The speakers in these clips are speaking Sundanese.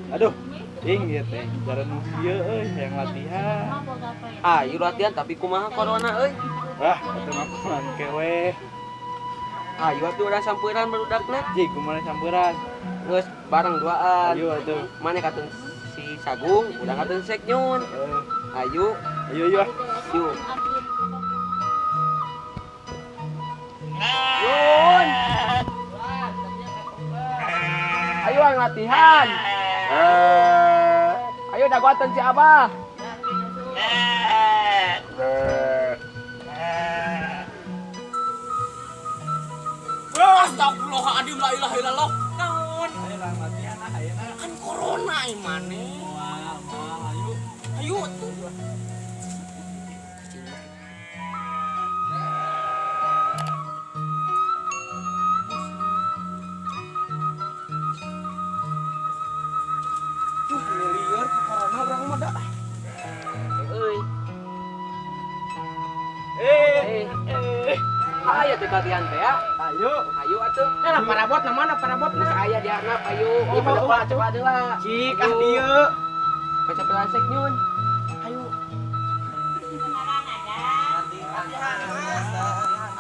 Aduh, ing ieu teh jaran nu kieu euy hayang latihan. Ayo latihan tapi kumaha corona euy. Wah, atuh mah kumaha kewe. Ayo atuh urang sampeuran barudakna. Ji, kumaha sampeuran? Geus bareng duaan. Ayo atuh. Mana katun si Sagung, urang katun Seknyun. Ayo. Ayo ayo. Yuk. Yun. Ayo ang latihan. Ayo dagotan si Abah. Astagfirullahaladzim, la ilaha illallah. Naon? Ayo lang latihan ah, ayeuna. Kan corona imane. Moal, moal, ayo. Ayo tuh. Duh, miliar ke corona urang mah da. Euy. Ayo teh latihan teh ya. Ayo. Ayo atuh. Nah, parabot na mana parabot Geus aya di harnap ayo. Ieu pada pola coba deula. Cik ah dieu. Baca pelasek nyun. Ayo.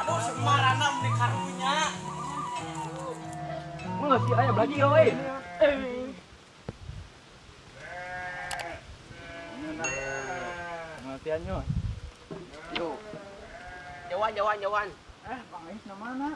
Aduh, semarana meni karunya. Mah si aya lagi euy. Latihan nyun. Yuk. Jauhan, jauhan, jauhan. Bang Ais na mana?